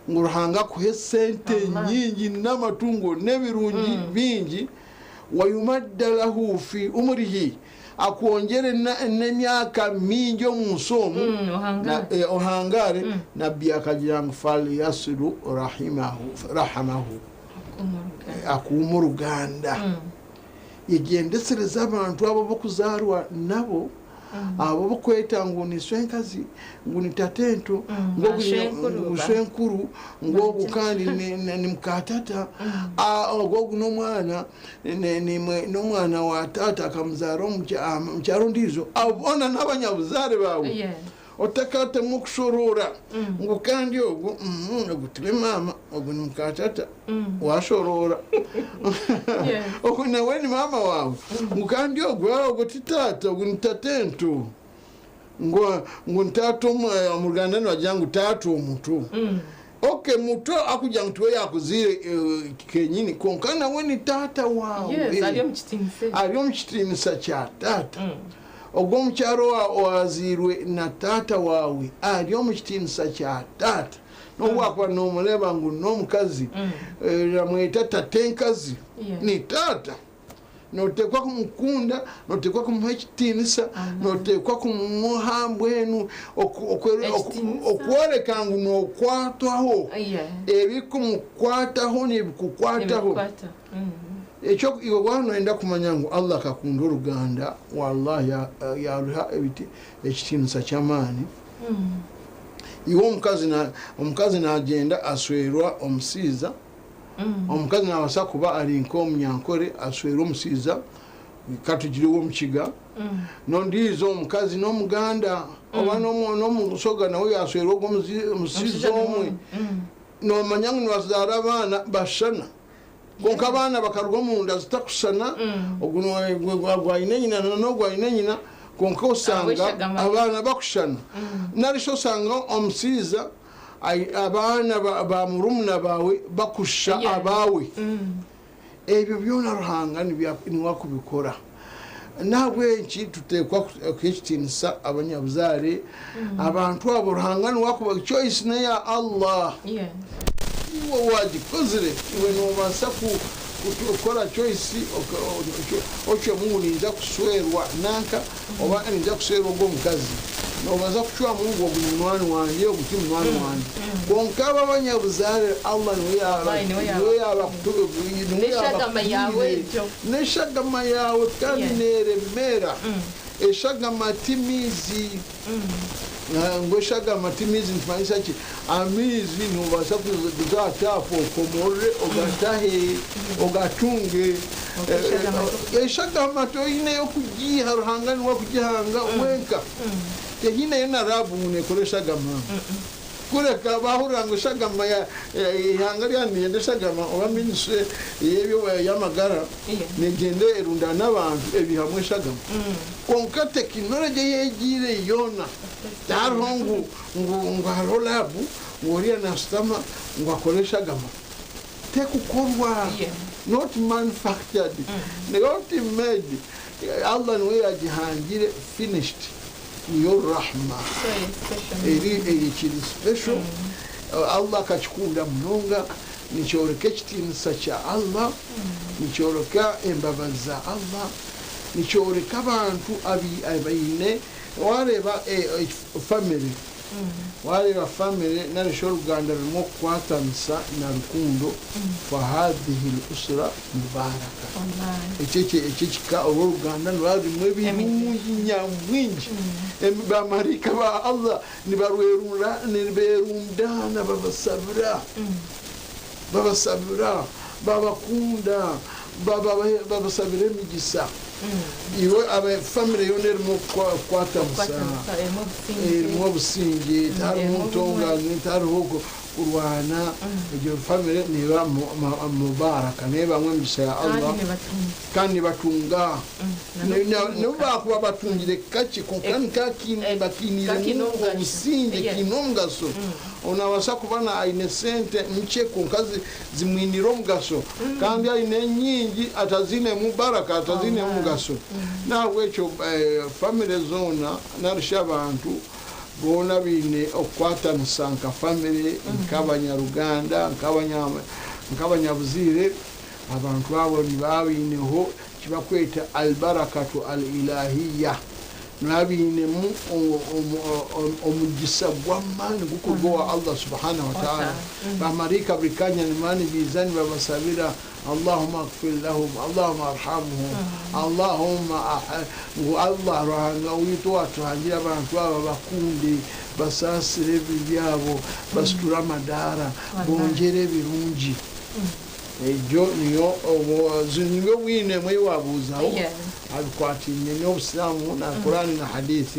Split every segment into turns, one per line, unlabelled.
ngu Ruhanga akuhe sente
Wallahi.
nyingi n'amatungo n'ebirungi bingi, wayumadda lahu fi umurihi, akwongyere n'emyaka mingi omu nsi omu,
Ohangaare.
Ohangaare, Nabbi akagira ngu falyasilu rahimahu, rahamahu, akuume oruganda. Yegyendesereze abantu abo ab'okuzaarwa nabo, abo ab'okweta ngu ni swenkazi, ngu ni tatento, ngu ogu ngu shwenkuru, ngu ogu kandi ni mukaatata, ogu ogu n'omwana n'omwana wa taata akamuzaara omu kyaro ondiijo, abo boona n'abanyabuzaare baawe. Otakatamu okushoroora ngu kandi ogu ogu tiwe maama, ogu ni muka tata, washoroora. Ogu nawe ni maama waawe. Ngu kandi ogu ogu ti taata, ogu ni tatento. Ngu ngu ni taata omu Ruganda nibagira ngu taata omuto. Okay muto akugira ngu tiwe yakuzaire kenyini kwonka nawe ni taata waawe.
Yes, ari omu kitiinisa ekyo.
Ari omu kitiinisa kya taata. Ogwo omukyara owazairwe na taata waawe ari omu kitiinisa kya taata. N'obu waakuba noomureeba ngu n'omukazi, oramweta tatenkazi, ni taata. Nooteekwa kumukunda, nooteekwa kumuha ekitiinisa, nooteekwa kumuha mbwenu okworeka ngu nookwatwaho. Ebirikumukwataho nibikukwataho. Ekyo iwe waaba noyenda kumanya ngu Allah akakunda oruganda, wallahi yaruha ekitiinisa ky'amaani. Iwe omukazi omukazi nagyenda aswerwa omusaiza, omukazi nabaasa kuba ari nk'omunyankore aswerwa omusaiza katugire ow'omukiga, n'ondiijo omukazi n'omuganda oba n'omusoga nawe yaswerwa ogwo omusaiza omwe, nomanya ngu nibazaara abaana bashushana. Kwonka abaana bakaruga omu nda zitakushushana, ogu ogu aine nyina na n'ogu aine nyina, kwonka osanga abaana bakushushana. Nari shi osanga omushaija abaana ba murumuna baawe bakushusha abaawe. Ebyo byona Ruhanga niwe akubikora. N'ahabw'enki tuteekwa kuha ekitiinisa abanyabuzaare, abantu abo Ruhanga niwe akuba choice neya Allah. Iwe owagikozire iwe nobaasa kukora choice ocwemu ngu ninza kuswerwa nanka oba ninza kuswerwa ogu omukazi. Nobaasa kucwamu ngu ogu ni munywani wangye ogu ti munywani wangye. Kwonka abo abanyabuzaare Allah niwe yaabakutwire. N'eshagama yaawe kandi neeremeera. Eshagama ti maizi. Ngu eshagama ti maizi nikimanyisa ki? Amaizi noobaasa kuza aha taapu okomorore ogatahe, ogatunge. Eshagama toine y'okugiiha, Ruhanga niwe akugihanga wenka. Tehineyo na raabu ngu neekora eshagama. Kureka baahurira ngu eshagama ya eihanga ryabo niryenda eshagama oba minisitule y'eby'amagara neegyenda erundaana abantu ebaihamu eshagama. Kwonka tekinologye ei egiire yoona tihariho ngu ngu hariho laabu ngu oriya naashutama ngu akore eshagama. Tekukorwa, not manufactured, not made, Allah niwe yaagihangire finished. Niyo Rahma eri ekiri special, Allah akakikunda munonga, nikyoreka ekitiinisa kya Allah, nikyoreka embabazi za Allah, nikyoreka abantu abaine, wareeba family, wareeba family nari shi oruganda rurimu okukwatanisa na rukundo, fahadhihi l-usra mubaraka. Ekyo ekika oba oruganda niruba rurimu ebirungi nyamwingi. Baamaraika ba Allah niberundaana babasabira, babasabira, babakunda, babasabira emigisa. Iwe famire yoona erimu okukwatanisa, erimu obusingye, tiharimu ntongane, tihariho kurwana, egyo family neeba mubaraka, neebamu emigisha ya Allah kandi nibatunga nobu baakuba batungire kakye kwonka bakiiniremu obusingye, kiine omugasho. Naabaasa kuba aine sente nkye kwonka zimwiniire omugasho kandi aine nyingi ataziinemu baraka, ataziinemu mugasho. N'ahabw'ekyo family zoona narishi abantu. Boona baine okukwatanisa nka famire, nk'abanyaruganda, nk'abanyabuzaire, abantu abo nibaba baineho eki barikweta Al-barakatu Al-Ilahiyyah, nibaba bainemu omugisa gw'amaani gurikuruga owa Allah Subhanahu Wataala. Baamaraika buri kanya nibaba nibaija nibabasabira Allahumma ighfir lahum, Allahumma arhamhum, Allahumma ngu Allah Ruhanga waitu owatuhangire abantu aba bakunde, basaasire ebibi byabo, basiture amadaara, bongyere ebirungi. Egyo niyo nibyo bwine emwe ei waabuuzaho aha bikwatiraine n'Obusiraamu na Kur'ane na Hadiith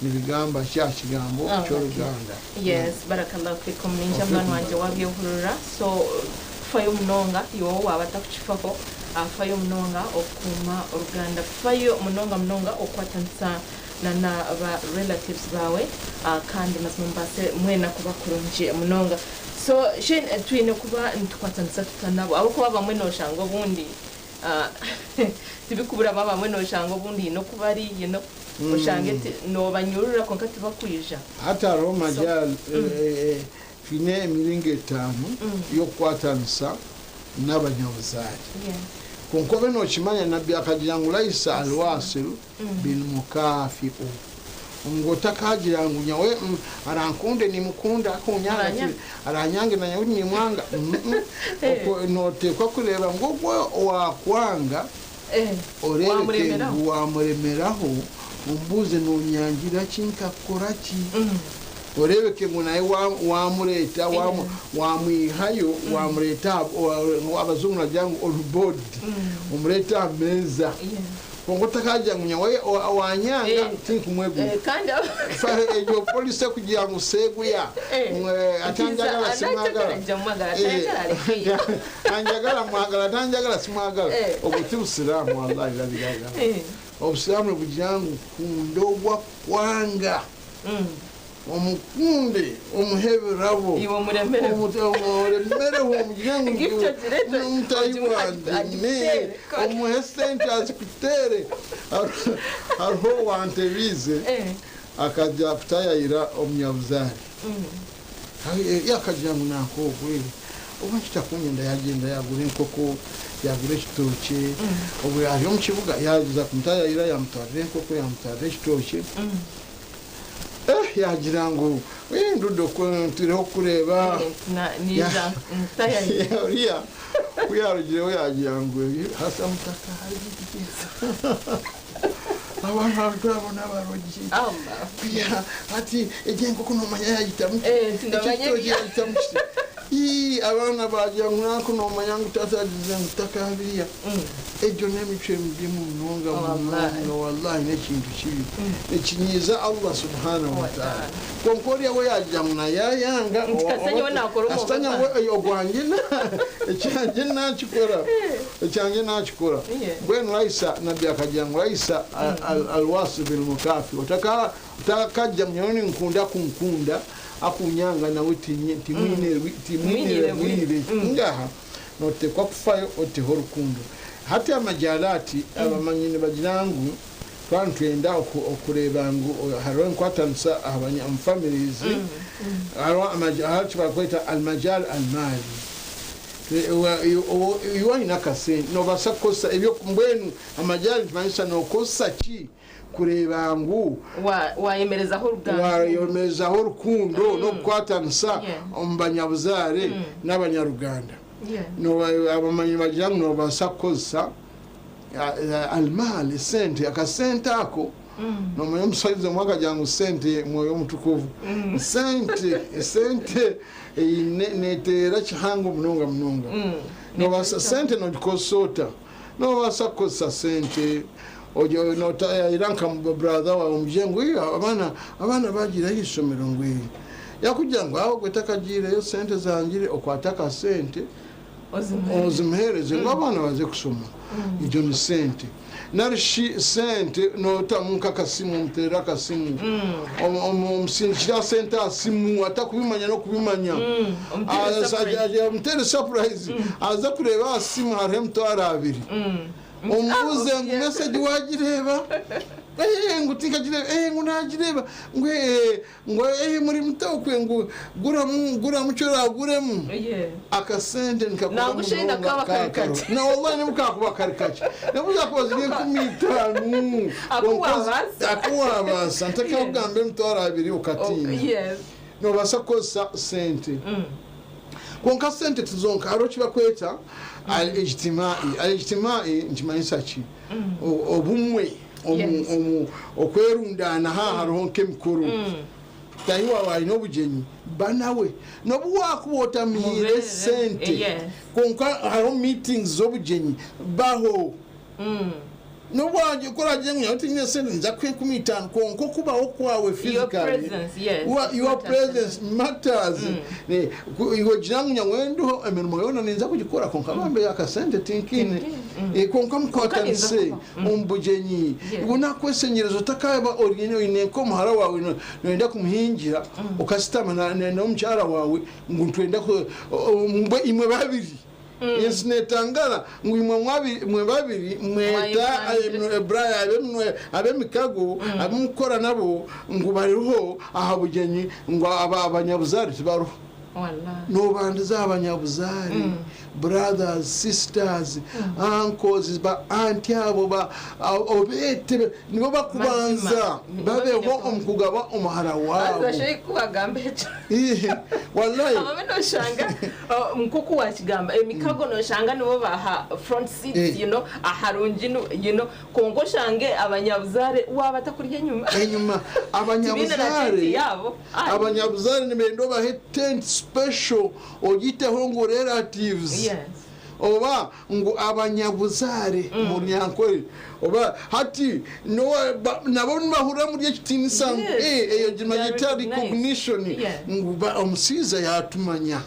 nibigamba ki aha kigambo ky'oruganda.
Yes, barakallahu fikum ninja mwana wangye wabyehurira so fayo munonga iwe ou waaba atakukifaho fayo munonga okukuuma oruganda fayo munonga munonga okukwatanisa na na ba relatives baawe kandi mazima mubaase mwena kuba kurungi munonga. So shi twine kuba nitukwatanisa tuta nabo? Ahabw'okuba abamwe nooshanga obundi tibikubura abamwe nooshanga obundi haine oku bari, haine oshange noobanyurura kwonka tibakwija.
Hati hariho majal, twine emiringo etaano y'okukwatanisa n'abanyabuzaare. Kwonka obe nookimanya Nabbi akagira ngu laisa alwasilu bilmukafi'u. Ngu otakagira ngu nyowe arankunde nimukunda, akunyanga aranyange na nyowe nimwanga. Noteekwa kureeba ngu ogwo owakwanga oreebeke ngu wamuremeraho, omubuuze nonyangira ki nkakukora ki? Oreebeke ngu nawe wamureeta wamwihayo wamureeta abajungu nibagira ngu on board, omureete aha meeza. Kwonka otakagira ngu nyowe owanyanga tinkumweguya. Egyo policy ekugira ngu seeguya, atanjagala simwagala, anjagala mwagala atanjagala simwagala, obwo ti busiraamu wallahi la ilaha. Obusiraamu nibugira ngu kunda ogwo akukwanga. Omukunde, omuhe ebirabo,
Iwe omuremereho.
Omuremereho omugire ngu
Gift ogirete,
mutahi
ogimuhe
wangye,
agikuteere.
Omuhe sente azikuteere. Hariho owantebiize akajya kutayayira omunyabuzaare. Akagira ngu nanka ogwe oba kitakunyenda yagyenda yagura enkoko, yagura ekitookye, obwe ari omu kibuga yaza kumutayayira yamutwarira enkoko, yamutwarira ekitookye. Eh, yaagira ngu eh, ndude ntwireho kukureeba.
Naija ntayayire.
Oriya ku yaarugireho yaagira ngu hasa mutaka abantu abo n'abarogi.
Allah.
Ati egyo enkoko noomanya yaagitamu ki?
Eh, nti noomanya
Ekyo ekitookye yaagitamu ki? Ii, abaana baagira ngu nanku noomanya ngu taata agize ngu takaabirya. Egyo n'emicwe mibi munonga munonga wallahi n'ekintu kibi nikinyiiza Allah subhanahu wa ta'ala. Kwonka oriya we yaagira ngu na yaayanga
Nti kasita nyowe naakora omwoga
kasita nyowe ogwangye ekyangye naakikora ekyangye naakikora. Mbwenu Laisa Nabbi akagira ngu Laisa al-wasil bil-mukafi otakajja ngu nyowe ninkunda kunkunda akunyanga nawe timwinire bwire ngaha. Noteekwa kufayo oteho rukundo. Hati amajaala ati abamanyi nibagira ngu twaba nitwenda okureeba ngu hariho enkwatanisa aha omu families, hariho hariho eki barikweta almajal almaali. Iwe oine akasente nobaasa kukozesa ebyo mbwenu amajaali nikimanyisa nokozesa ki kureeba ngu
Wayemerezaho oruganda.
Wayemerezaho rukundo n'okukwatanisa omu banyabuzaare n'abanyaruganda. Abamanyi nibagira ngu nobaasa kukozesa almaal, esente, akasente ako. Nomanya omushaija omwe akagira ngu sente mwoyo omutukuvu. Sente esente eine neteera kihango munonga munonga. Nobaasa sente nogikozesa ota? Nobaasa kukozesa sente notayayira nka brother wawe omugire ngu abaana abaana bagiireyo ah'eishomero ngu yakugira ngu aho gwe takagiireyo sente zangire okwate akasente ozimuheereze ngu abaana baze kushoma. Egyo ni sente. Nari shi sente notamu nk'akasimu omuteerere akasimu omusindikire sente aha simu atakubimanya n'okubimanya. Omuteere surprise aze kureeba aha simu hariho 20,000. Omubuuze ngu message wagireeba? Eh, ngu tinkagireeba eh, ngu nagireeba ngu eh, ngu eh, muri muto okwe ngu guramu guramu kyoraguremu
Yeah.
akasente nikakora
Nangwa shenda
munonga
kaba kari
kakaro.
kakye.
Na wallahi nibu kakuba kari kakye nibu zakuba ziri 5000.
Aku wabaasa.
Aku wabaasa ntakakugamba 20,000
Oh,
okatiina.
yes.
Nobaasa kukozesa sente, kwonka sente tizonka. Hariho kibakweta al-ijtimai. Al-ijtimai nikimanyisa ki? Obumwe okwerundana. Ha hariho nk'emikoro, tahi wawe aine obugyenyi, banawe nobu wakuba otamihiire
Muberere.
sente, kwonka hariho meetings z'obugyenyi, baho. Nobu koragira ngu nyawe tinyine sente, nza kuha 50, kwonka okubaho kwawe
Your
physically,
presence, yes.
your
matters.
Presence matters. Iwe gira ngu nyawe ndiho emirimo yoona ninza kugikora, kwonka bambe akasente tinkine.
Tinkine.
Kwonka mukwatanise
Ninza kuba.
omu bugyenyi. Iwe nakwesengereza, otakaba oine nk'omuhara wawe noyenda kumuhingira, okasitama n'omukyara wawe ngu ntwenda mbwe imwe babiri, ensi netangara ngu imwe mwe babiri mweta
Mwayivangire.
Brian ab'emikago ab'omukukora nabo ngu bariho aha bugyenyi, ngu abanyabuzaare tibariho.
Wallahi.
Nobandiza abanyabuzaare, brothers, sisters, uncles, ba aunty abo obete nibo bakubanza
Mazima.
babeho omu kugaba omuhara waabo.
Bashoboye kubagamba ekyo.
Ihe, wallahi.
Abamwe noshanga nkoku wakigamba, emikago noshanga nibo baha front seats, aharungi konka oshange abanyabuzaare waba takurya enyuma.
Enyuma.
Tibiine na tent
Abanyabuzaare
yaabo. Ai.
Abanyabuzaare nibenda obahe tent special, ogiteho ngu relatives oba ngu abanyabuzaare munyankore oba hati nabo nibahurira muri ekitiinisa ngu eyo
They are
gimanyita
recognized.
recognition ngu omusiiza yatumanya.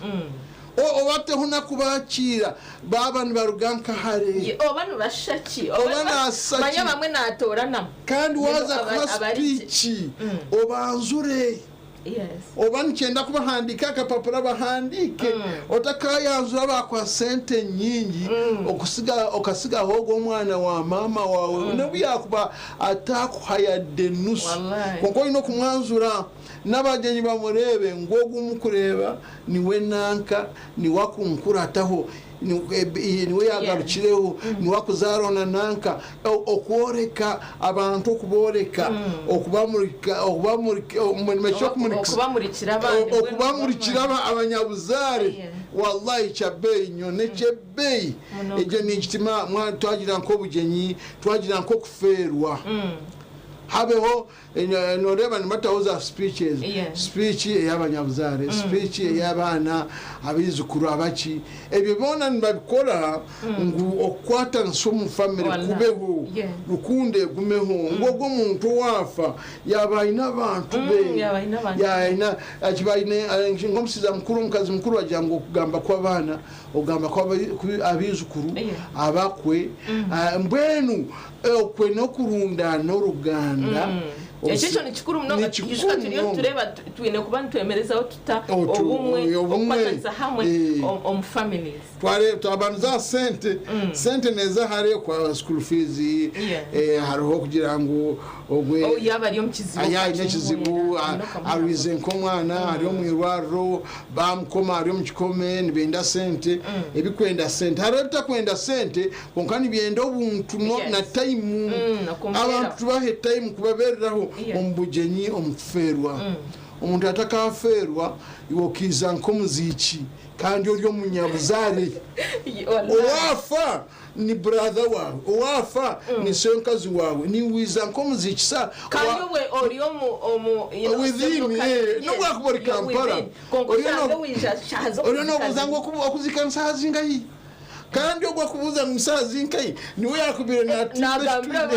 Obateho nakubakiira baba nibaruga nkahare.
Oba nibashaki.
Oba nasaki.
Manya bamwe natoranamu.
Kandi waza kuha speech, obanzure. Oba nikyenda kubahandika akapapura, bahandike. Otakayanzura bakuha sente nyingi, okusiga okasigaho ogwo omwana wa maama wawe, nobu yakuba atakuha yadde nusu,
Wallahi.
konka olina okumwanzura n'abagyenyi bamurebe ngu ogu mukureba niwe nanka, niwe akunkurataho, niwe yagarukireho, niwe akuzaarona nanka. Okworeka abantu, okuboreka, okubamurika, okubamurika ekyokumurikisa.
Okubamurikira abandi.
Okubamurikira abanyabuzaare. Wallahi kyabbeeyi nnyo, nekyebbeeyi.
Munonga.
Egyo nikitima twagira nk'obugyenyi, twagira nk'okufeerwa, habeho noreeba nibataho za speeches, speech ey'abanyabuzaare, speech ey'abaana, abaijukuru, abaki, ebyo byona nibabikora ngu okukwatanisa omu family
Wallahi.
kubeho, rukundo egumeho, ngu ogwo omuntu owaafa yaba aine abantu be.
Yaba aine abantu.
Yaina akibaine nk'omusiza mukuru, omukazi mukuru, bagira ngu okugamba kw'abaana, okugamba kw'abaijukuru, abakwe. Ah, mbwenu okwe n'okurundana oruganda.
Ekyo kyo ni kikuru munonga.
Ni kikuru
Ijuka turiyo
munonga.
tureba twine kuba nitwemerezaho tuta obumwe,
obumwe.
okukwatanisa hamwe omu families.
Tware twabanza sente, sente neza hariyo kwa school fees, hariho kugira ngu ogwe
Oh, yaba ari omu kizibu,
aya aine ekizibu,
ukakimuhwera, ukamuhwera.
arwize nk'omwana ari omu irwariro, bamukoma, ari omu kikome, nibenda sente. Ebikwenda sente, hariho ebitakwenda sente, konka nibyenda obuntu na time.
Okumbeera.
Abantu tubahe time kubabereraho omu bugyenyi, omu kufeerwa. Omuntu atakafeerwa, iwe okiiza nk'omuziiki kandi ori omunyabuzaare.
Wallahi.
Owafa ni brother wawe, owafa ni senkazi wawe, niwiza nk'omuziiki sa
Kandi obwe ori omu
Within,
same location.
nobwo wakuba ori
You're
Kampala.
within. Konka oshange wija shaha
Oriyo nobuuza ngu okuzika nsaaha zingahi, kandi ogwo akubuuza ngu nsaaha zinkahi niwe yakubire
Nagambira.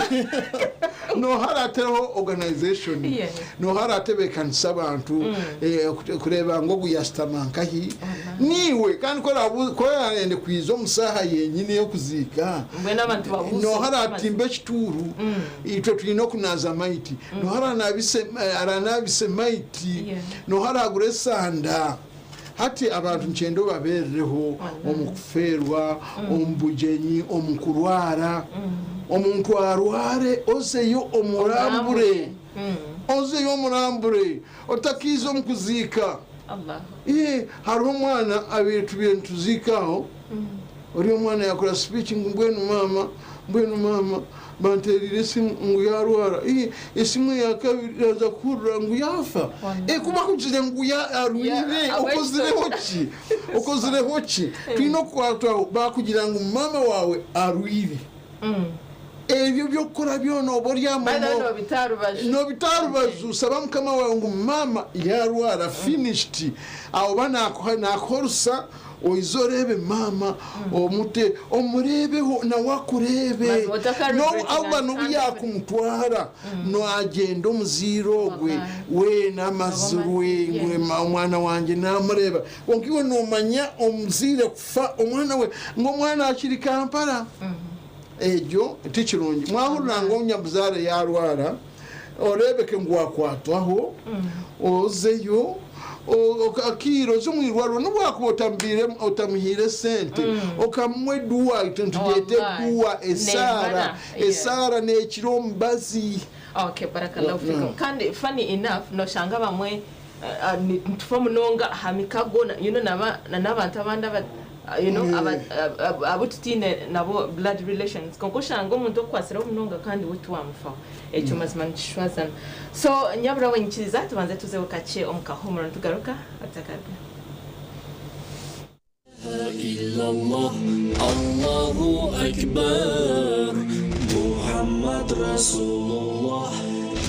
Noha arateho organization? Noha aratebeekanisa abantu kureeba ngu ogu yasitama nkahi? Niwe. Kandi korarende kwiza omu saaha yenyini y'okuziika,
Mbwenu abantu babuuza.
noha aratimba ekituuru? Itwe tulina okunaza maiti. Noha aranabise maiti? Noha aragura esanda? Hati abantu nikyenda obabeerereho omu kufeerwa, omu bugyenyi, omu kurwara. Omuntu arware ozeyo omurambure. Ozeyo omurambure otakiiza omu kuziika. Ee, hariho omwana abaire tubaire nituziika aho, ori omwana yakora speech ngu mbwenu maama, mbwenu maama bantereire esimu ngu yarwara. Ee, esimu eya kabiri naza kuhurira ngu yafa. Ee, ku bakugire ngu arwire, okozireho ki? Okozireho ki? Twine okukwatwaho bakugira ngu maama waawe arwire. Ebyo eby'okukora byona oba ori aha murimo nobita aha rubaju, saba mukama waawe ngu maama yarwara finished aho oba nakuha nakuha orusa oize oreebe maama omute omureebeho nawe akureebe nobu Allah nobu yakumutwara nagyenda omuzaire ogwe weena amazirwe ngu omwana wangye namureeba kwonka iwe nomanya omuzaire kufa omwana we ngu omwana akiri Kampala. Ekyo ti kirungi. Mwahurira ngu omunyabuzaare yaarwara, oreebeke ngu waakwatwaho, ozeyo, okakiira oze omu irwariro nobu waakuba otamuhaire sente, okamuha eduwa, itwe nitugyeta eduwa, esaara. Esaara neekira omubazi.
Okay, barakallahu fikum. Kandi funny enough, noshanga abamwe nitufa munonga aha mikago you know na n'abantu abandi you know abu tutaine nabo blood relations kwonka oshanga omuntu okukwatsireho munonga kandi we tiwamufaho. Ekyo mazima nikishwazana. So nyabura we nyikiriza tubanze tuzeho kakye omu kahuumuro nitugaruka otakaruga.
Illalloh Allohu akbar Muhammad Rasululloh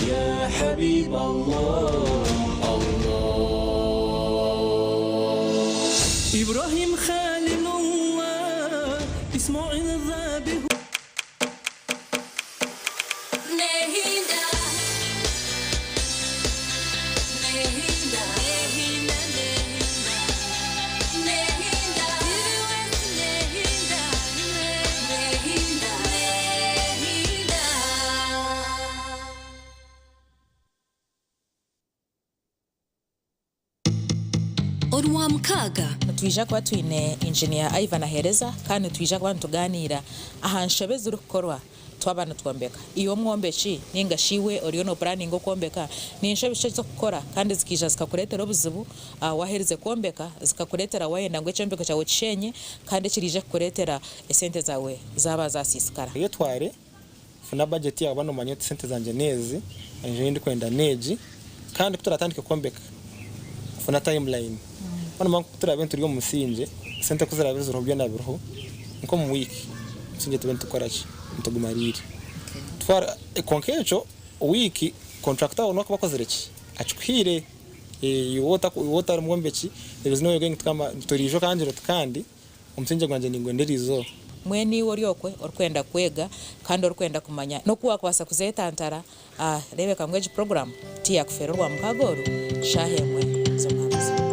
ya Habiballoh Alloh Ibrohim Halilulloh Ismoil Zabih
Orwamukaaga.
Nitwija kuba twine Engineer Ivan Ahereza kandi nitwija kuba nitugaaniira aha nshobe ezirikukorwa twaba nitwombeka. Iwe omwombeki ninga shi iwe oriyo nopuraninga okwombeka, ni nshobe ki ez'okukora kandi zikaija zikakureetera obuzibu waherize kwombeka, zikakureetera wayenda ngu ekyombeko kyawe okishenye kandi ekiriija kukureetera esente zaawe zaaba zasiisikara.
Oyetware, funa bajeti yaawe oba noomanya oti sente zangye n'ezi, enju ei ndikwenda n'egi, kandi ku turatandike kwombeka, funa timeline. Waaba noomanya ngu ku turaabe nituri omu musingye, sente ku ziraabe ziriho byona biriho, nk'omu wiiki omusingye tube nitukora ki, nitugumariire. Twara, kwonka ekyo wiiki kontrakita waawe nobu akuba akozire ki, akikuhaire, iwe otari mwombeki, there is no way you're going to come, toriija okangira oti kandi Omusingye gwangye ningwenda eriizooba.
Mbwenu iwe ori okwe orikwenda kwega kandi orikwenda kumanya n'oku waakubaasa kuzeetantara, reebeka ngu egi puroguraamu tiyakufeera Orwamukaaga oru shaaha emwe z'omwabazyo.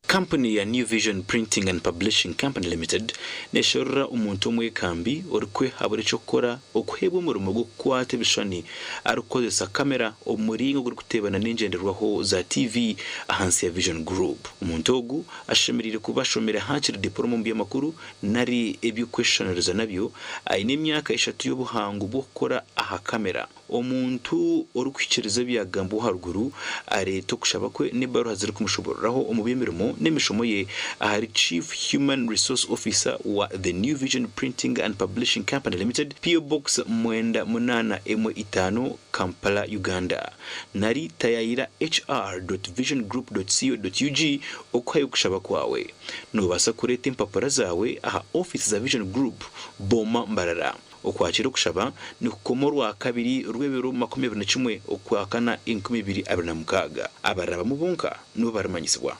Kampuni ya New Vision Printing and Publishing Company Limited nesherura omuntu omwekambi orikwehabura eky'okukora okuheebwa omurimo gw'okukwata ebishushani arikukozesa kamera omu muringo ogurikuteebana n'engyenderwaho za TV ahansi ya Vision Group. Omuntu ogu ashemereire kuba ashomire hakiri dipoloma omu by'amakuru nari eby'okweshushaniriza nabyo, aine emyaka eshatu y'obuhangu bw'okukora aha kamera. Omuntu orikuhikiiriza ebyagambwa aharuguru areeta okushaba kwe n'ebaruha zirikumushoboororaho omu by'emirimo n'emishomo ye ahari Chief Human Resource Officer wa The New Vision Printing and Publishing Company Limited, PO Box 981 5, Kampala, Uganda nari tayayira hr.visiongroup.co.ug okuhayo okushaba kwawe. Noobaasa kureeta empapura zaawe aha ofiisi za Vision Group, Boma, Mbarara. Okwakira okushaba nikukoma Orwakabiri rw'ebiro 21 Okwakana 2026. Abarirabamu bonka nibo barimanyisibwa.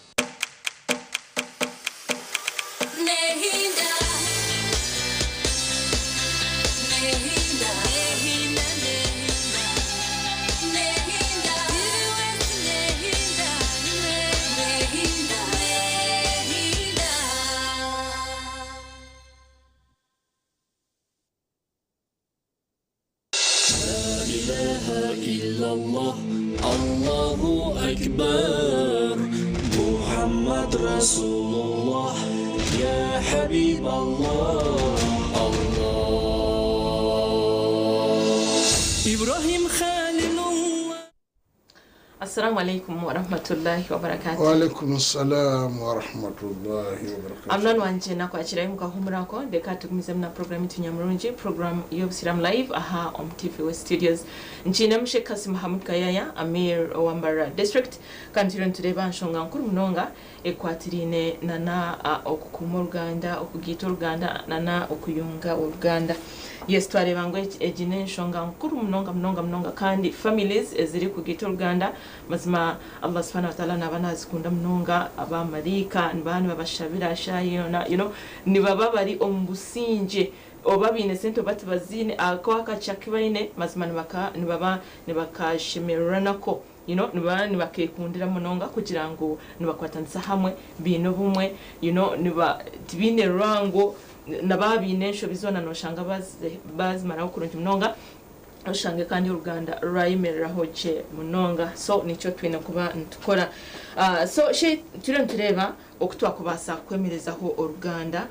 La ilaha illallah Akbar Muhammad Rasululloh Ya Habib Allah Allah Ibrohim Halilullah
Assalamu alaikum warahmatullahi wabarakatuh.
Waalaikum assalam warahmatullahi wabarakatuh.
Amnani wanje nakwakirayo mukahumurako reka tugumizemu na program yitu nyamurungi program y'obusiramu live aha omu TV West Studios. Nkiinemu Sheikh Kasim Hamud Kayaya Amir owa Mbarara District kandi turiyo nitureeba aha nshonga nkuru munonga ekwatiraine nana okukuuma oruganda, okugaita oruganda nana okuyunga oruganda. Yes twareeba ngu egi n'enshonga nkuru munonga munonga munonga kandi families eziri kugaita oruganda mazima Allah subhanahu wa ta'ala naba nazikunda munonga aba maraika nibaba nibabashabira shaaha yoona you know nibaba bari omu busingye oba baine sente oba tibaziine ako akagisha aku baine mazima nibaka nibaba nibakashemererwa nako you know nibaba nibakekundira munonga kugira ngu nibakwatanisa hamwe baine obumwe you know niba tibaine rwango Na baaba baine enshobi zoona nooshanga baazimaraho kurungi munonga, oshange kandi oruganda rwayemereraho gye munonga. So nikyo twine kuba nitukora. So shi turiyo nitureeba oku twakubaasa kwemerezaho oruganda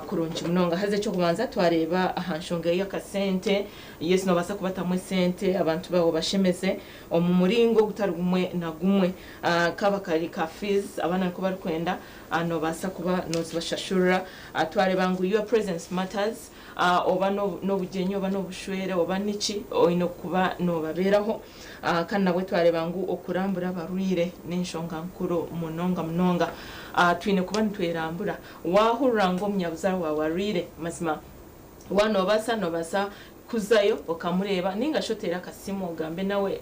kurungi munonga. Haza eky'okubanza twareeba aha nshonga y'akasente, yes noobaasa kubatamu esente abantu baawe obashemeze omu muringo ogutari gumwe na gumwe. Kaaba kari ka fees abaana nikwo barikwenda, Noobaasa kuba noozibashashurira. Twareeba ngu your presence matters, oba n'obugyenyi oba n'obushwere oba niki, oine kuba noobabeeraho. Kandi nabwe twareeba ngu okurambura abarwaire n'enshonga nkuru munonga munonga. Twine kuba nitwerambura. Waahurira ngu omunyabuzaare waawe arwaire, mazima Waaba noobaasa, noobaasa kuzayo okamureeba nainga shi oteere akasimu ogambe nawe,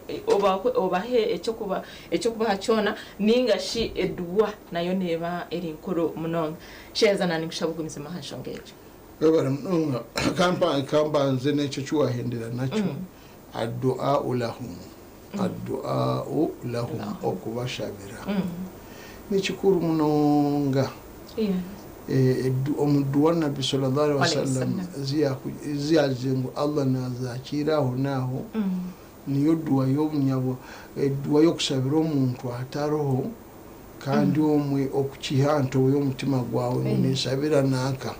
obahe eky'okubaha kyona nainga shi eduwa nayo neeba eri nkuru munonga. Sheeza naanye ninkushaba ogumizemu aha nshonga egyo.
Webare munonga. Ka mbanze n'ekyo eki wahendera nakyo, Addu'au lahum, Addu'au lahum, okubashabira. Ni kikuru munonga. Omu dua Nabbi sallallahu alaihi wasallam ezi yagizire ngu Allah nazakiira aho naaho, niyo dua dua y'okushabira omuntu atariho kandi omwe okukiiha aha ntobo y'omutima gwawe ngu ninshabira nanka.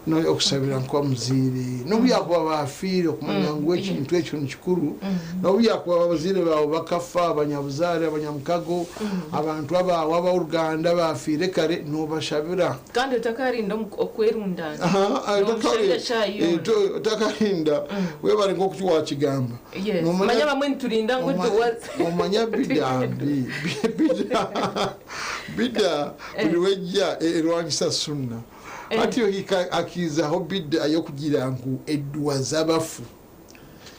Okushabira nk'omuzaire n'obu yaakuba baafiire okumanya ngu ekintu ekyo ni kikuru, n'obu yaakuba abazaire baawe bakafa, abanyabuzaare, abanyamukago, abantu abaawe ab'oruganda baafiire kare, noobashabira.
Kandi otakarinda okwerundaana, noomushabira shaaha yoona.
Otakarinda, webare nk'oku waakigamba.
Yes, manya abamwe niturinda ngu
Omanya bida mbi, bida buri w'ejja erwanisa sunna. Hati ohika akaizaho bid'a y'okugira ngu eduwa z'abafu,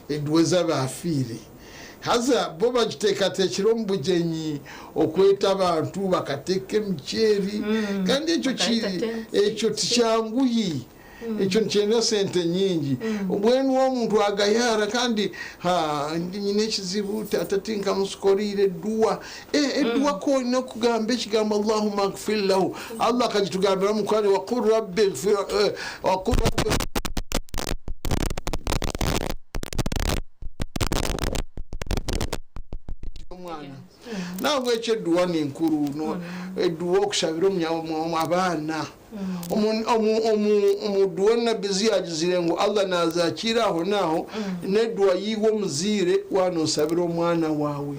eduwa ez'abaafiire. Haza bo bagiteekateekire omu bugyenyi okweta abantu bakateeka emiceeri kandi ekyo ekyo tikyanguhi. Ekyo nikyenda sente nyingi. Mbwenu omuntu agayara kandi ha nyine ekizibu taata tinkamusikoreire eduwa. Eduwa ku oine kugamba ekigambo Allahumma gfir lahu, Allah akagitugambira omu Kur'ani waqul rabbi gfir waqul rabbi omwana. Nahabwekyo eduwa ni nkuru, eduwa okushabira abaana. Omu dua Nabbi ezi yaagizire ngu Allah naazakiira aho naaho, n'edua yaiwe omuzaire waaba noosabira omwana waawe.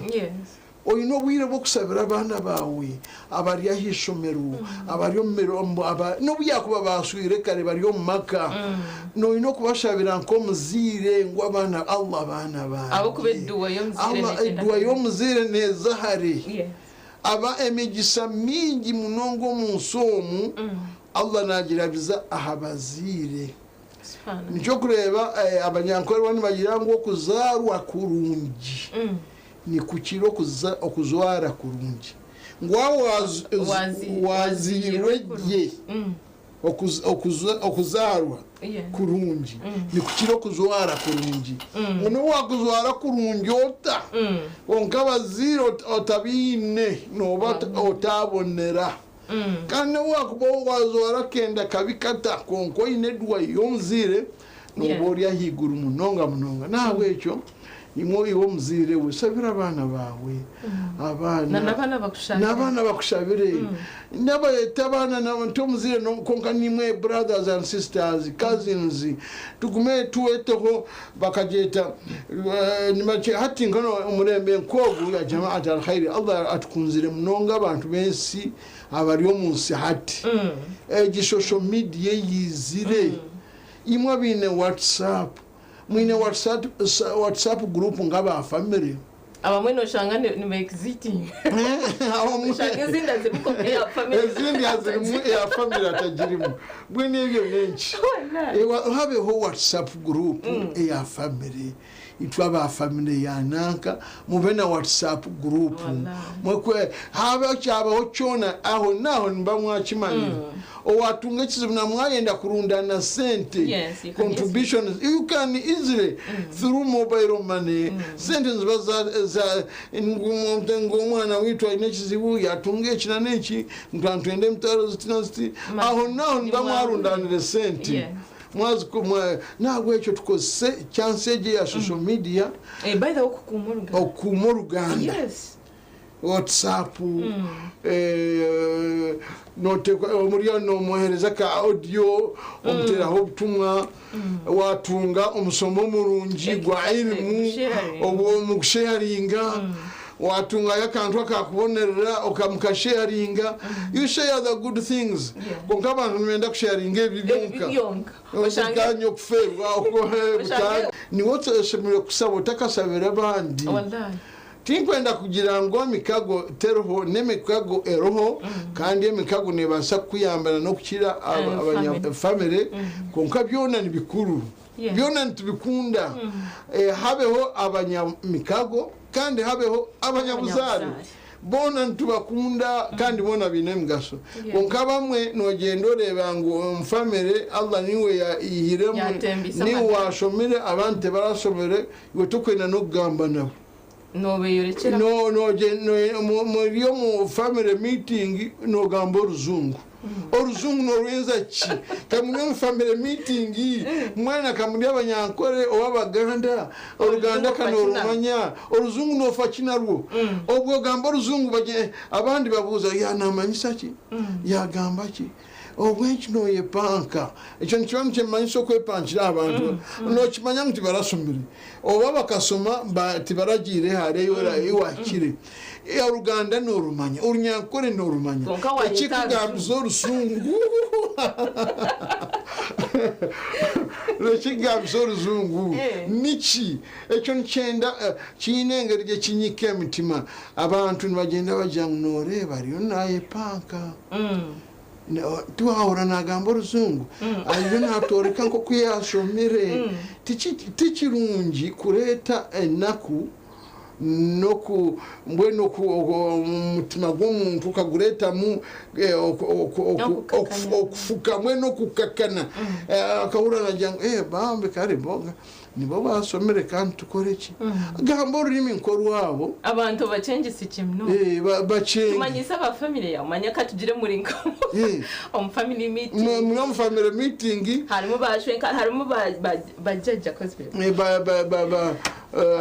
Oine obwire bw'okusabira abaana baawe abari aha ishomero, abari omu mirimo, n'obu yaakuba baaswire kare bari omu maka, noine okubashabira nk'omuzaire ngu abaana Allah abaana bangye. Allah edua y'omuzaire neeza hare. Aba emigisa mingi munonga omu nsi omu, Allah naagirabiza aha bazaire. Nikyo orikureeba Abanyankore bo nibagira ngu okuzaarwa kurungi nikukira okuzwara kurungi. Ngu waaba waazairwe gye, Okuzaarwa kurungi nikukira okujwara kurungi. Ngu n'obu waakujwara kurungi ota, kwonka abazaire otabaine nooba otaabonera. Kandi n'obu waakuba waajwara akenda kabi kata, kwonka oine eduwa y'omuzaire, nooba ori ahaiguru munonga munonga. N'ahabw'ekyo. Imwe iwe omuzaire we, sabira abaana baawe, abaana
n'abaana bakushabire.
N'abaana bakushabire. N'abayeta abaana nti omuzaire kwonka nimwe brothers and sisters, cousins, tugume tuweteho bakagyeta hati nkano omurembe nk'ogu ya jamaat alkhairi, Allah atukunzire munonga abantu b'ensi abari omu nsi hati. Egi social media eyizire, imwe abaine WhatsApp, mwine WhatsApp group nk'aba family.
Abamwe noshanga niba exiting, oshanga ezindi azirimu konka eya family.
Ezindi azirimu, eya family atagirimu. Mbwenu ebyo nenki? Habeho WhatsApp group eya family. Itwe aba family ya nanka, mube na WhatsApp group. Mwekwe haba kyabaho kyona, aho naho niba mwakimanyire. Owatunga ekizibu namwayenda kurundana sente,
Yes, you can.
contributions, you can easily through mobile money. Sente ziba za ng'omwana witu alina ekizibu, yatunga eki na neki, ntwende emitwaro ziti na ziti, aho naho niba mwarundanire sente. Ntabwo ekyo tukozese chance egi ya social media.
By the way, okukuuma oruganda.
Okukuuma oruganda. WhatsApp, notekwa omuriyo nomwohereza ka audio, omuteraho obutumwa, watunga omusomo murungi gwa ilimu.
Sharing.
Obwo mukusharinga, watungayo akantu akakubonerera okamukasharinga. You share the good things. Konka abantu nibenda kusharinga ebi byonka.
Byonka oshange.
Obukanya okuferwa. Niwe oshemereire kusaba otakasabira abandi.
Wallahi.
Tinkwenda kugira ngu emikago teriho, n'emikago eriho, kandi emikago nebaasa kukuyambana n'okukira
Family.
Family. Konka byona ni bikuru. Byona nitubikunda. Habeho abanyamikago kandi habeho abanyabuzaare.
Abanyabuzaare.
Boona nitubakunda kandi boona biine emigaso. Konka bamwe nogenda oreeba ngu omufamily Allah niwe yaihiremu,
Yatembisa
niwe
amagara.
washomire, abandi tebarashomire, iwe tokwenda n'okugamba nabo.
Nobeyorekyera.
No, no, no, muri omu family meeting nogamba oruzungu. Oruzungu norwenza ki? Kamuri omu family meeting, mwana kamuri abanyankore oba abaganda, oruganda.
Oruzungu.
Kanorumanya oruzungu nofa ki narwo? Obwo ogamba oruzungu, abandi babuuza, yanamanyisa ki, yagamba ki? Obwenki noyepanka? Ekyo nikiba nikyemanyisa okwepankira abantu. Nokimanya ngu tibarasomire, oba bakasoma tibaragiire hare iwakire. Oruganda norumanya, orunyankore norumanya.
Konka wayeta.
Ekikugambiza oruzungu, ekigambisa oruzungu niki? Ekyo nikyenda kiine engeri gyekinyika emitima. Abantu nibagenda bagira ngu noreeba ariyo nayepanka. Tiwahura nagamba oruzungu, ariyo natworeka nk'oku yashomire. Tikirungi kureeta enaku noku mbwenu omutima gw'omuntu ukaguretamu
Okukakana.
Okufuka mbwenu okukakana. Akahura nagira ngu bambe kare boga nibo basomere, kandi tukore ki? Gamba orurimi nk'orwabo.
Abantu bacengesa kimno.
Bacenge.
Tumanyise aba family yawe, manya katugire muri nka omu family meeting.
Muri omu family meeting.
Harimo ba shwenka, harimo ba jajja cosplay.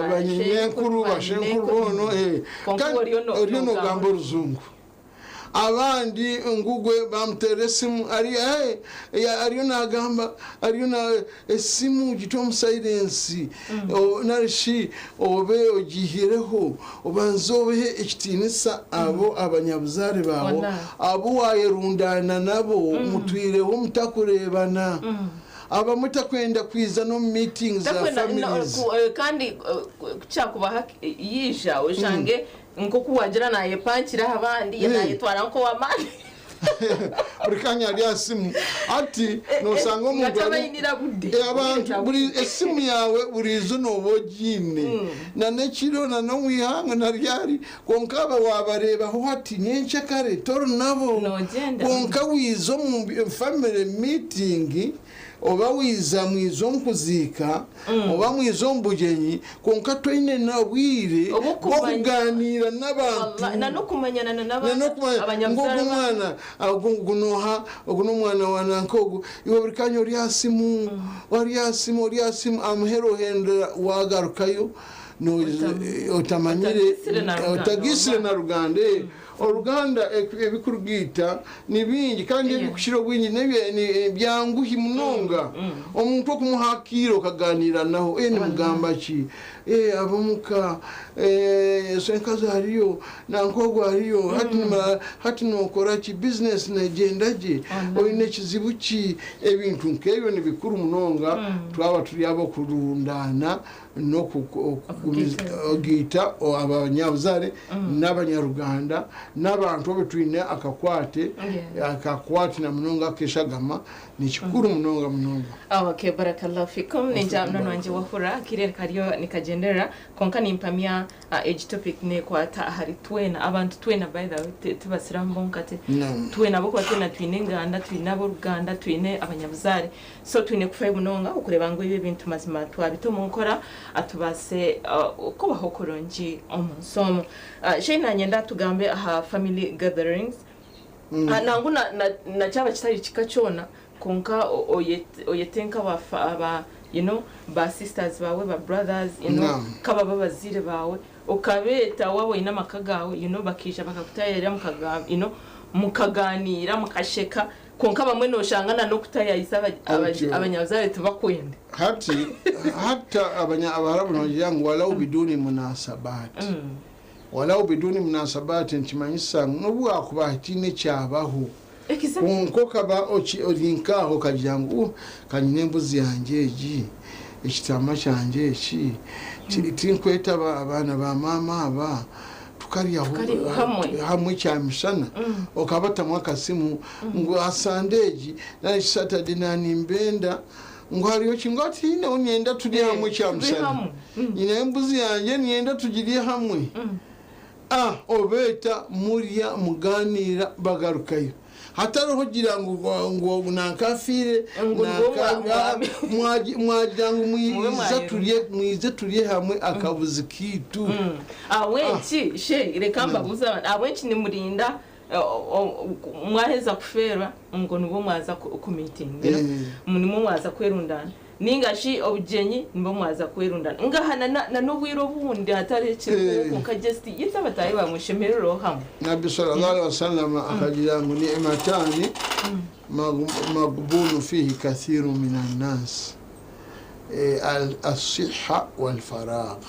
Banyinenkuru, bashenkuru bono.
Konka oriyo
oriyo
nogamba.
Nogamba oruzungu. Abandi ngugwe bamutera esimu, ari ariyo nagamba, ariyo na esimu gite omu silence, narishi obe ogihireho, obanze obehe ekitiinisa abo abanyabuzaare baabo
Wallahi.
abo wayerundana nabo, mutwireho mutakurebana, abamwe takwenda kwiza no mu meeting za
Takwenda-
families.
Kandi kyakubaha yija oshange nkoku wagira nayepankiraho abandi, nayetwara nko wamani.
Buri kanya ari aha simu, ati nosanga omuntu
Nga tabayinira budde.
Abantu buri esimu yawe buri izo noba ogiine na nekiro na nomwihanga na ryari, konka aba wabarebaho hati nyencakare tori nabo.
Nogenda.
Konka wiza omu family meeting, oba wiza mwiza omukuziika, oba mwiza omu bugyenyi, konka toine na bwire
Obw'okumanya-
bw'okuganiira n'abantu.
Wallah, na n'okumanyana
Nanokumanya
abanyabuzaare.
ngogu omwana gunoha ogu n'omwana wa nanka ogu, iwe buri kanya ori aha simu, ori aha simu, ori aha simu, amuheru ohendera wagarukayo. Otamanyire
Otagisire na Ruganda,
otagisire na Ruganda. Oruganda ebikurugiita ni bingi kandi ebikukira obwingi byanguhi munonga. Omuntu okumuha akiire okaganiira naho, nimugamba ki? Ab'omuka, senkazi hariyo, nanka ogu hariyo, hati nokora ki, bizinesi negyenda gye, oine ekizibu ki? Ebintu nk'ebyo ni bikuru munonga twaba turi ab'okurundaana n'okugiita abanyabuzaare n'abanyaruganda n'abantu abu twine akakwate, akakwate na munonga akeshagama, ni kikuru munonga munonga.
Okay, barakallahu fikum. Ninja mnono wanje wahura akire kariyo nikagenderera, konka nimpamya egi topic nekwata ahari twena abantu twena. By the way, tibasiramu bonka te. Twena abokuba twena twine enganda, twine ab'oruganda, twine abanyabuzaare, so twine kufayo munonga okureba ngu ebi ebintu mazima twabita omu nkora, atubaase kubaho kurungi omu nsi omu. Sheikh, nanyenda tugambe aha family gatherings. Nangu na kyaba kitari kika kyona, konka oyete nk'abafa aba ba sisters bawe, ba brothers, kaba babazire bawe, okabeeta waba oine amaka gawe, bakija bakakutayarira, mukaganira, mukasheka. Konka bamwe noshangana n'okutayayisa
Otyo.
abanyabuzaare tibakwenda.
Hati hata Abarabu nibagira ngu walau biduni munasabati, walau biduni munasabati, nikimanyisa ngu nobu wakuba hatiine ekyabaho, konka okaba ori nkaaho okagira ngu, kanyine embuzi yangye egi, ekitama kyangye eki, tinkwetaba abaana ba maama aba, tukaryaho
Tukarya hamwe.
Hamwe kyamishana, okabatamu akasimu ngu asande egi nari Saturday nanimbenda ngu hariyo kingu ati ninyenda turye hamwe
turi
kyamishana,
hamwe.
Nyine embuzi yanjye, ninyenda tugirye hamwe. Obeeta, murya, muganira, bagarukayo hatariho kugira ngu nankafiire.
Ngu nibwo
Mwagira ngu
Mube
mwize
mwayerura.
turye, mwize turye hamwe akabuzi kiitu.
Awenki she, reka mbabuze abantu, awenki nimurinda mwaheza kuferwa ngo nibwo mwaza kumitinga, nimwo mwaza kwerundana, ninga shi obugyenyi nibwo mwaza kwerundana, ngaha na n'obwire obundi hatari ekiriho, konka just yita abatayi bamushemereraho hamwe?
Nabbi sallallahu alaihi wasallam akagira ngu ni'matani magbunu fihi kathiru min annas, asiha walfaragh.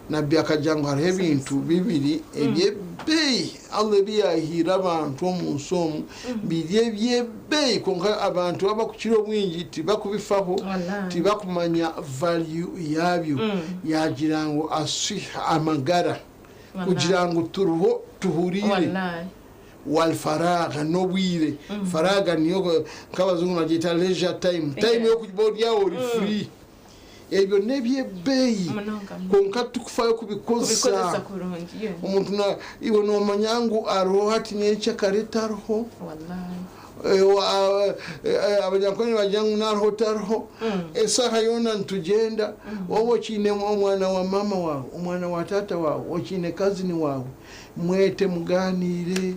Nabbi akagira ngu hariho ebintu bibiri ebyebbeeyi Allah ebi yahiire abantu omu nsi omu, biri ebyebbeeyi, konka abantu abakukira obwingi tibakubifaho,
Wallahi.
tibakumanya value yabyo. Yagira ngu asiha, amagara, kugira ngu turuho tuhuriire, walfaragha, n'obwire. Faraga niyo nk'abazungu bagiyita leisure time, time yokuba oryaho ori free. Ebyo n'ebyebbeeyi,
Munonga.
konka tukufayo
kubikozesa
kubikozesa
kurungi, yeah.
Omuntu iwe nomanya ngu ariho hati, nyekyakare tariho. Abanyankole bagira ngu nariho tariho, esaha yoona nitugenda. Wowe okiine omwana wa mama wawe, omwana wa tata wawe, okiine kazini wawe, mwete muganire,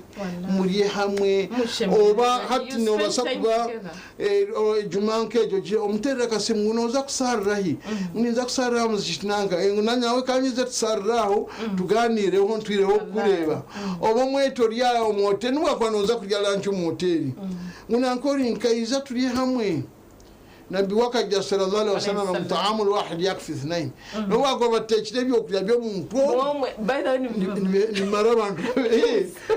murye hamwe.
Mushemererwe.
Oba hati
You spend
nobasa
time
kuba
together.
Juma nkejo omuterera akasimu ngu noza kusarirahi, ninza kusarira aha muzikiti nanka, ngu nanyawe kanyize tusariraho, tuganireho, ntwireho kukureba. Oba omwete ori aho omu hoteli, nibwakuba noza kurya lunch omu hoteli, ngu nanka ori nkaiza turye hamwe. Nabbi wakajja sallallahu alaihi wasallam
Alayhi
ngu taamu lwahid yakfi ithnain, nobwakuba batekire ebyokurya by'omuntu omwe,
Omwe, by the way,
nimara abantu,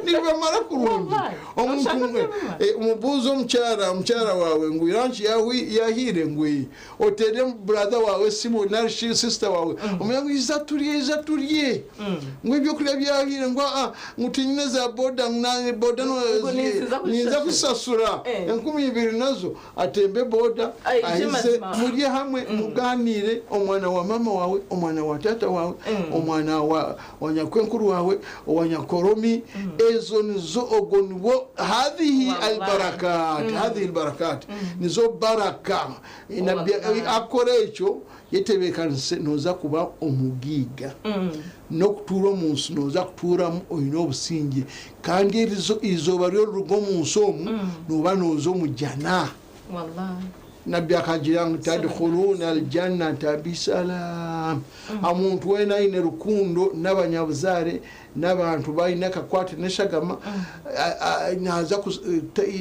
nibamara kurungi.
Wallahi.
Omuntu
Oshaka
umwe,
kubimara.
Umubuuze omukyara wawe ngu lunch yahire, ngu otere brother wawe simu nari sister wawe, omanya ngu iza turye, iza turye, ngu ebyokurya byahire, ngu ngu tinyine za boda, ngu boda
Ngo ninziza
ninza
kusasura.
Kusasura 2000 nazo atembe boda,
Ai,
ahize
mazima.
Murye hamwe, muganire, omwana wa mama wawe, omwana wa tata wawe, omwana wa nyakwenkuru wawe, owa nyakoromi. Ezo nizo, ogwo nibwo hadhihi
Wallahi.
albarakat, hadhihi albarakat nizo baraka. Nabbi
Wallahi.
akora ekyo yetebekanise, noza kuba omugiiga n'okutuura omu nsi noza kutuuramu oine obusinge, kandi izooba ryo riruga omu nsi omu, noba noza omu jana.
Wallahi.
Nabbi akagira ngu tadkhuluna aljannata bisalam. Omuntu weena aine rukundo n'abanyabuzaare n'abantu baine akakwate n'eshagama, naza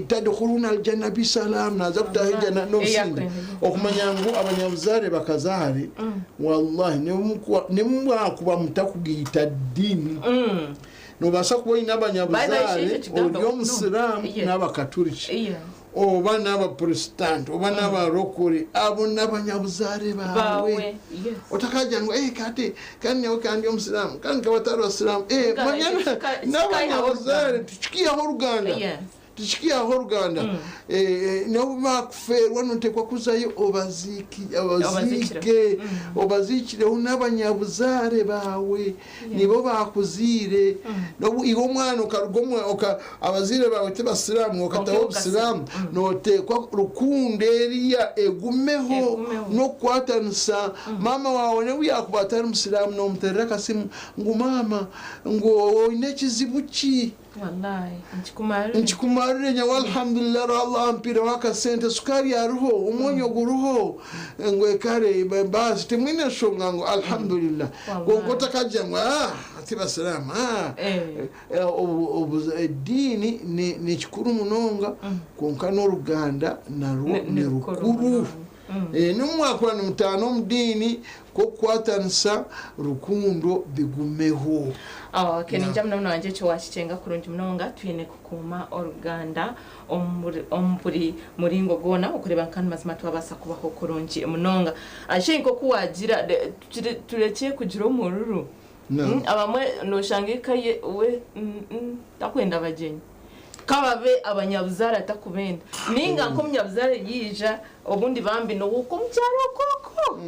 tadkhuluna aljanna bisalam, naza kutaaha ejjana n'obusingye. Okumanya ngu abanyabuzaare bakaza hare, wallahi n'obu mwakuba mutakugaita diini, nobaasa kuba oine abanyabuzaare ori omusiraamu n'abakaturiki. Oba n'Abaporesitanti, oba n'Abarokore, abo n'abanyabuzaare baawe. Otakagira ngu eh kati kandi nyowe ka ndi Omusiraamu, kandi nkaba atari Basiraamu. Eh, manya n'abanyabuzaare tikikiihaho oruganda. Tikikiihaho oruganda. N'obu baakufeerwa noteekwa kuzayo obaziike, obaziikireho n'abanyabuzaare baawe. Nibo baakuzaire. N'obu iwe omwana okaruga omu oka abazaire baawe ti basiraamu okataho obusiraamu, nooteekwa rukundo eriya egumeho
Egumeho.
n'okukwatanisa. Maama waawe n'obu yaakuba atari musiraamu noomuteerera akasimu ngu maama ngu oine kizibu ki?
Walayi nkikumarire.
Nkikumarire nyowe alhamdulillah Allah ampireho akasente sukari ariho omwonyo guriho ngu kare basi timwine nshonga ngu alhamdulillah kwonka otakagira ngu aah ti basiramu aah ediini nikikuru munonga kwonka noruganda narwo nirukuru N'obu mwakuba nimutaana omu diini, kw'okukwatanisa rukundo bigumeho.
Okay, ningira munonga wangye ekyo wakikyenga kurungi munonga. Twine kukuuma oruganda omu buri muringo gwona okureeba nka mazima twabaasa kubaho kurungi munonga. Ashe nk'oku wagira, turekye kugira omururu. Abamwe noshanga eka ye we takwenda bagyenyi. Kababe abanyabuzaare atakubenda. Ninga nk'omunyabuzaare yaija obundi bambi n'ow'okwo omu kyaro okwo okwo.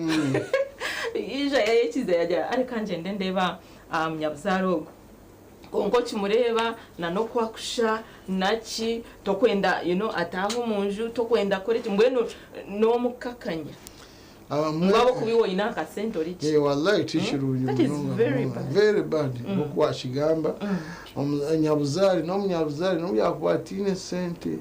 Yaija yayekiza yagira reka ngyende ndeebe aha munyabuzaare ogu. Kwonka okimureeba na n'oku akushusha naki, tokwenda you know ataahe omu nju, tokwenda akore ki, mbwenu n'omukakanya.
Abamwe
Ngu ahabw'okuba iwe oine akasente ori ki?
Eh, wallahi tikirungi
That is
munonga
very
munonga.
bad.
Very bad nk'oku wakigamba. Omunyabuzaare n'omunyabuzaare n'obu yaakuba ataine sente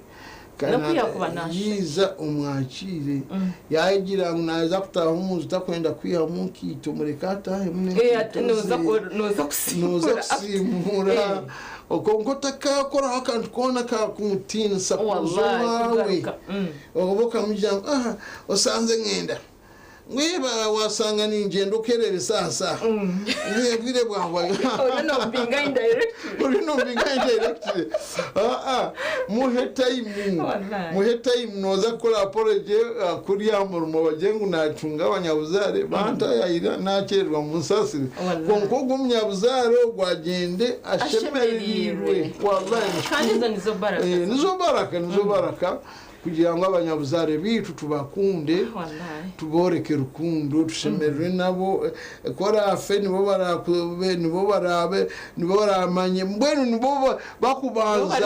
N'oku yaakuba naashusha.
yiiza omwakiire. Yaagira ngu naaza kutaaha omu nju takwenda kwihamu nkaito mureke ataahemu
Eh,
n'enkaito
ati nooza
ze.
nooza
Nooza
kusiimura.
kusiimuura.
Eh.
Kwonka otakakoraho akantu koona kaakumutiinisa kuza
Wallahi
owaawe.
kugaruka.
Oba okamugira ngu aha osanze ngenda. Ngu eba wasanga ningyenda okereeba esaaha saaha. Ngu obwire bwahwayo.
Oriyo nomubinga indirectly.
Oriyo nomubinga indirectly. Aa muhe time.
Wallahi.
Muhe time noza kukora apology kuriya aha murimo bagire ngu nacunga abanyabuzaare bantayayira nakyererwa munsasire.
Wallahi.
Kwonka ogwo omunyabuzaare ogwo agyende ashemereirwe.
Ashemereirwe.
Wallahi nikikuru.
Kandi ezo nizo baraka.
Nizo baraka nizo baraka. Kugira ngu abanyabuzaare baitu tubakunde, tubooreke rukundo, tushemererwe nabo, ku oraafe nibo baraabe, nibo baraabe, nibo baraamanye, mbwenu nibo bakubanza,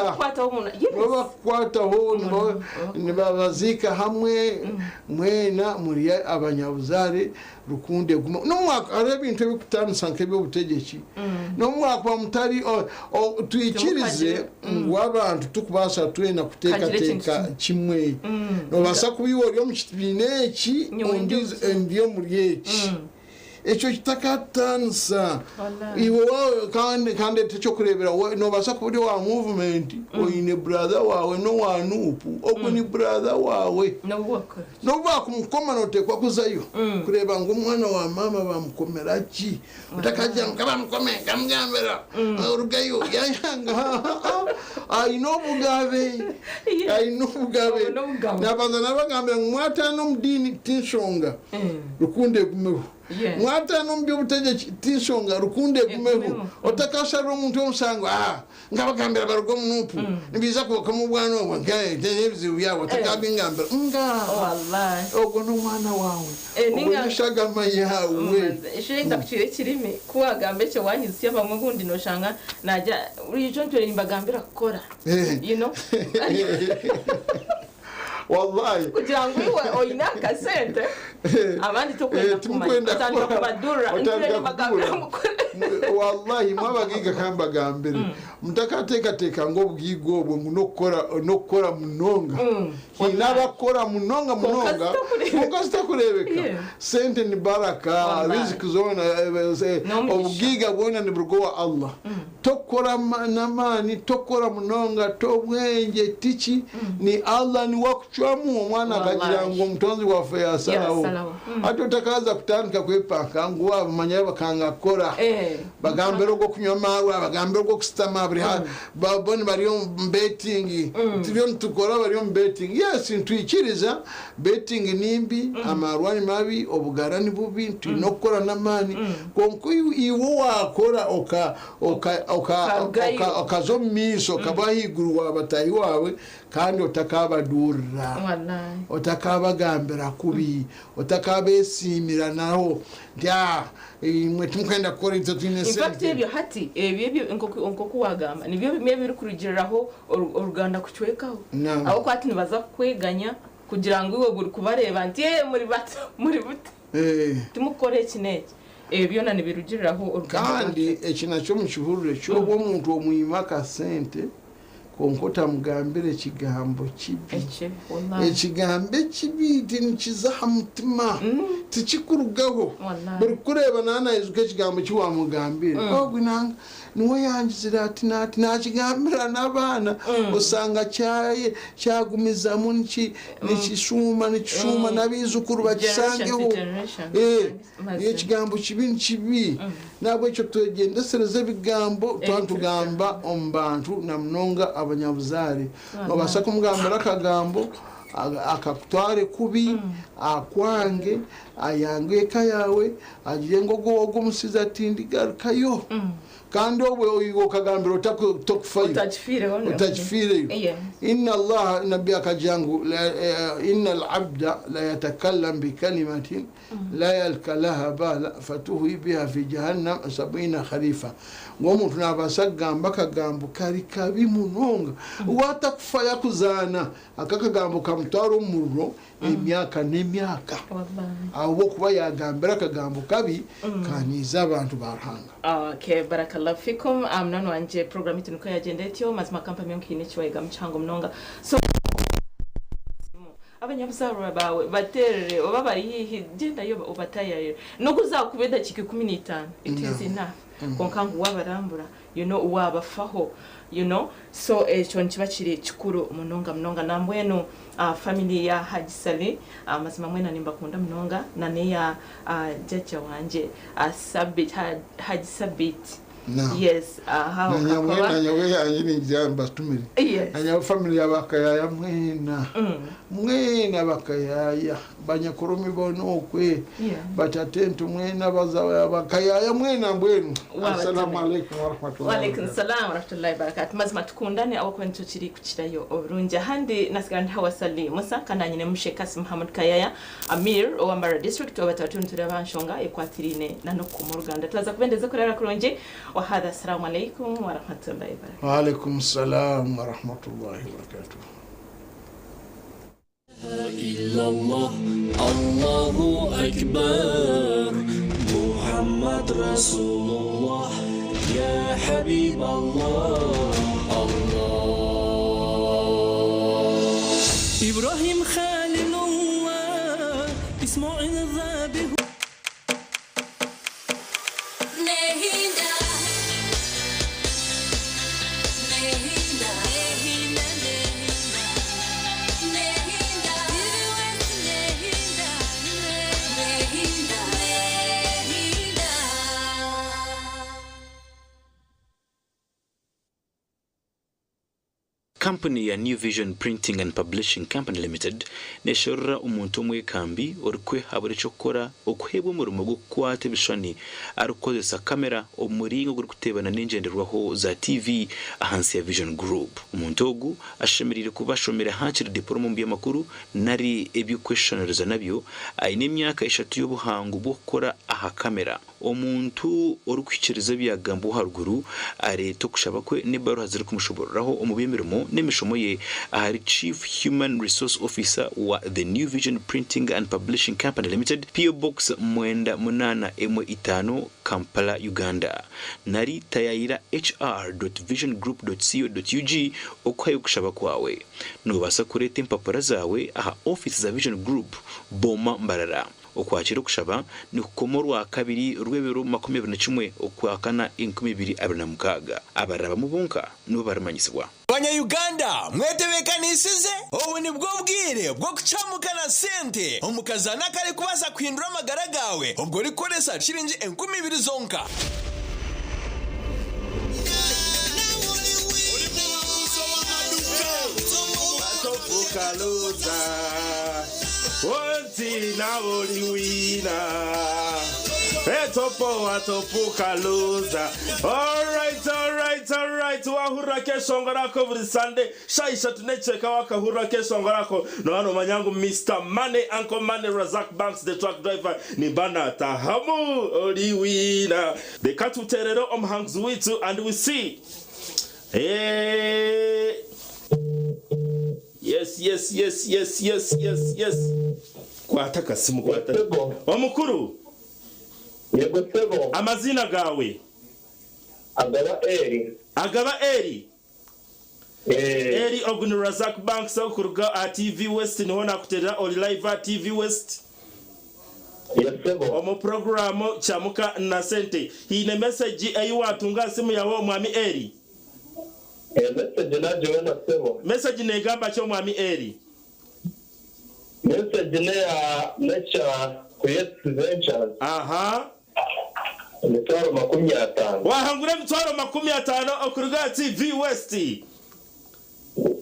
nibo bakukwataho, nibo nibabaziika hamwe, mwena muri abanyabuzaare, rukundo egumeho. N'obu mwakuba hariho ebintu ebirikutaanisa nk'eby'obutegyeki, n'obu mwakuba mutari, twikirize ngu abantu tikubaasa twena kuteekateeka kimwe. Noobaasa kuba iwe ori omu kibiina eki, ondiijo ndi omuri eki. Ekyo kitakatutaanisa. Iwe waaba, ka ndeete eky'okureeberaho, noobaasa kuba ori owa muvumenti, oine buraada waawe n'owa nuupu, ogwo ni buraada waawe. N'obu baakumukoma nooteekwa kuzayo kureeba ngu omwana wa maama baamukomera ki. Otakagira ngu kabamukome nkamugambira orugayo yayanga. Aine obugabe, aine obugabe. Naabanza naabagambira ngu mwataana omu diini tinshonga, rukundo egumeho. Mwataana omu by'obutegyeki tinshonga, rukundo egumeho. Otakasharira omuntu omushango, Nkabagambira baruge omu nup nibaija kwokamo obwana obwo n'ebizibu byabo otakabingambira nga ogwo n'omwana waawe ogwo n'eshagama yaawe.
Eshe ntakucwire ekirimi ku wagamba ekyo wanyizisya abamwe obundi noshanga nagira burijo ntwire nimbagambira kukora you know.
Wallahi.
Kugira ngu iwe oine akasente abandi tokwenda
Eh,
kumanya
timukwenda
otandika
kukora.
kubadurira
Otandika
nture nibagambira
kudura.
mukore.
Wallahi mwabagaiga kambagambire, mutakateekateeka ngu obugiiga obwo ngu n'okukora munonga. Haine abakukora munonga
Kwonka
munonga
zitakureebeka.
kwonka zitakureebeka. Sente ni baraka,
Wallahi.
riziki zoona,
N'omugisha.
obugiiga bwona niburuga owa Allah. Tokukora n'amaani, tokukora munonga, tobwengye, tiki, ni Allah niwe akucwamu omwana akagira
Wallahi.
ngu omutonzi waffe yasalawo.
Yasalawo.
Hati otakaza kutandika kwepanka ngu wabamanya bakanga kukora. Bagambire ogw'okunywa amaarwa, bagambire ogw'okusitama, buri bo bari omu betting. Turiyo nitukora bari omu betting. Yes, nitwikiriza betting ni mbi, amaarwa ni mabi, obugara ni bubi, twine okukora n'amaani. Kwonka iwe waakora
Okarugayo.
okaza omu maisho, okaba ahaiguru wa bataahi waawe, kandi otakabadurira.
Wallahi.
Otakabagambira kubi, otakabeesiimira naho nti imwe timukwenda kukora, itwe twine
In fact,
sente.
Ebyo hati ebyo nkoku wagamba nibyo bimwe ebirikurugiriraho oruganda kucwekaho.
Naam.
Aho kwati nibaza kukweganya kugira ngu iwe buri kubareeba nti muri bato muri buto timukukora eki n'eki, ebyo byona nibirugiriraho oruganda.
Kandi eki nakyo mukihurire, kyoba omuntu omwima akasente kwonka otamugambira ekigambo kibi.
Ekibi, wallahi.
Ekigambo ekibi tinikiza aha mutima, tikikurugaho.
Wallahi.
Buri kureeba nanaijuka ekigambo ki wamugambire, ogwe nanga niwe yangizire ati nati nakigambira n'abaana, osanga kyagumizamu nikishuuma nikishuuma n'abaijukuru bakisangeho.
Generation to generation. Mazima.
Ekigambo kibi ni kibi, nabwekyo twegyendesereza ebigambo twaba tugamba omu bantu, na munonga abanyabuzaare. Nobaasa kumugambira akagambo akakutware kubi, akwange, ayange eka yawe, agire ngu ogwo omusizi atindigarukayo, kandi obwe iwe okagambira tokufayo.
Utakifiireho.
Utakifiireyo. Inna Allaha, nabbi akagira ngu inna alabda la yatakallam bikalimatin la yalka laha bala fatuhwi biha fi jahannam 70 kharifa, ngu omuntu nabaasa kugamba akagambo kari kabi munonga, watakufayo akuzaana, aka akagambo kamutwara omumuriro emyaka n'emyaka,
Wallahi.
ahabw'okuba yagambira akagambo kabi kaniiza abantu ba Ruhanga.
Okay, barakallahu fikum. None wanje program itu niko yagenda etyo, mazima kampani yonke kiwayiga mucango munonga. So abanyabuzarura bawe baterere, oba bari hihi, gendayo obatayayire, nokuzakuba edakika 15, it is enough, konka ngu wabarambura, wabafaho, so ekyo nikiba kiri kikuru munonga munonga. Nambwenu family ya Haji Sali, mazima mwena nimbakunda munonga, na neya jajja wanje Sabit, Haji Sabit.
Naam.
Yes, aho
Nanyamwe
kakoba.
Nanyamwe yange ningira mbatumire. Nanyamwe family y'abakayaya mwena, mwena bakayaya banyakurumi bona okwe, batatento mwena baza bakayaya mwena mbwenu.
Wabatumire.
Assalamu alaikum warahmatullahi
Waalaikum
wabarakatuh.
salam warahmatullahi wabarakatuh. Mazima tukundane awakuba nikyo kiri kukirayo obulungi. Ahandi nasigara ndi Hawasali Musa kananyine Mushe Kasim Muhammad Kayaya Amir owa Mbarara district, oba tuba tureba nshonga ekwatirine nanokukuma oruganda. Turaza kubendeza kurara kurungi. Wahadha, assalamu alaikum warahmatullahi wabarakatuh.
Wa alaikum salam warahmatullahi wabarakatuh.
إلا الله، الله أكبر، محمد رسول الله، يا حبيب الله، الله، إبراهيم خليل الله، إسماعيل ذابح.
Nehinda. Nehinda. Nehinda. Nehinda. Nehinda. Nehinda. Nehinda.
Kampani ya New Vision Printing and Publishing Company Limited nesherura omuntu omwekambi orikwehabura eky'okukora okuheebwa omurimo gw'okukwata ebishushani arikukozesa kamera omu muringo ogurikuteebana n'engyenderwaho za TV ahansi ya Vision Group. Omuntu ogu ashemereire kuba ashomire hakiri diporoma omu by'amakuru nari eby'okweshushaniriza nabyo, aine emyaka 3 y'obuhangu bw'okukora aha kamera. Omuntu orikuhikiiriza ebyagambwa aharuguru areete okushaba kwe n'ebaruha zirikumushoboororaho omu by'emirimo n'emishomo ye ahari Chief Human Resource Officer wa The New Vision Printing and Publishing Company Limited, PO Box 9815, Kampala, Uganda nari tayayira hr.visiongroup.co.ug okuhayo okushaba kwawe. Noobaasa kureeta empapura zaawe aha ofiisi za Vision Group, Boma, Mbarara. Okwakira okushaba nikukoma Orwakabiri rw'ebiro 21 Okwakana 2026. Abarirabamu bonka nibo barimanyisibwa.
Banya-Uganda mwetebeekanisize? Obu nibwo bwire bw'okucamuka na sente omu kazaano akarikubaasa kuhindura amagara gaawe obwo orikukoresa shiringi 2000 zonka.
Wahurira akeshongoro ako buri Sunday shaaha ishatu n'ekicweka wakahurira akeshongoro ako nooba noomanya ngu Mister Money, Uncle Money, Razak Banks the truck driver nimba naatahamu ori winner. Reka tuteerere omuhanguzi waitu and we see. Eeh Yes yes yes yes yes yes yes Kwata akasimu kwata.
Sebo.
Omukuru.
Yego sebo.
Amaziina gaawe?
Agaba Eli.
Agaba Eli?
Eeh.
Eli ogu ni Razak Banks okuruga aha TV West niho nakuterera ori live aha TV West.
Yes sebo.
Omu puroguraamu Kyamuka na Sente. Haine mesegi ei waatunga aha simu yaawe Omwami Eli?
Eyo mesegi naagibona sebo.
Mesegi neegamba ki Omwami Eli?
Mesegi n'eya Nature Creates Ventures.
Aha.
Emitwaro 50.
Waahangura emitwaro 50 okuruga aha TV West.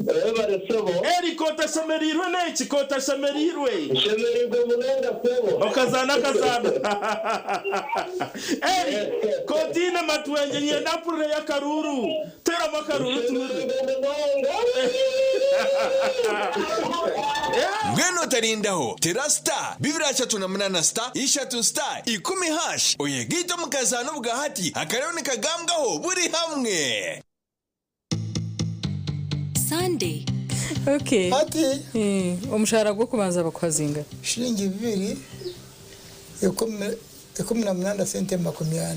Webare sebo.
Eli k'otashemereirwe n'eki? K'otashemereirwe?
Nshemereirwe munonga sebo.
Okazaana akazaano. Eli, k'otaine matwengye nyenda mpurireyo akaruuru. Teeramu akaruuru tuhurire.
Nshemereirwe munonga.
Mbwenu otarindaho, tera star 238 star ishatu star ikumi hash oyegaite omu kazaano obwahati akariyo nikagambwaho buri hamwe.
Sunday.
Okay.
Hati
Omushahara gw'okubanza bakuha zingahi?
Shilingi bibiri 18 sente 40.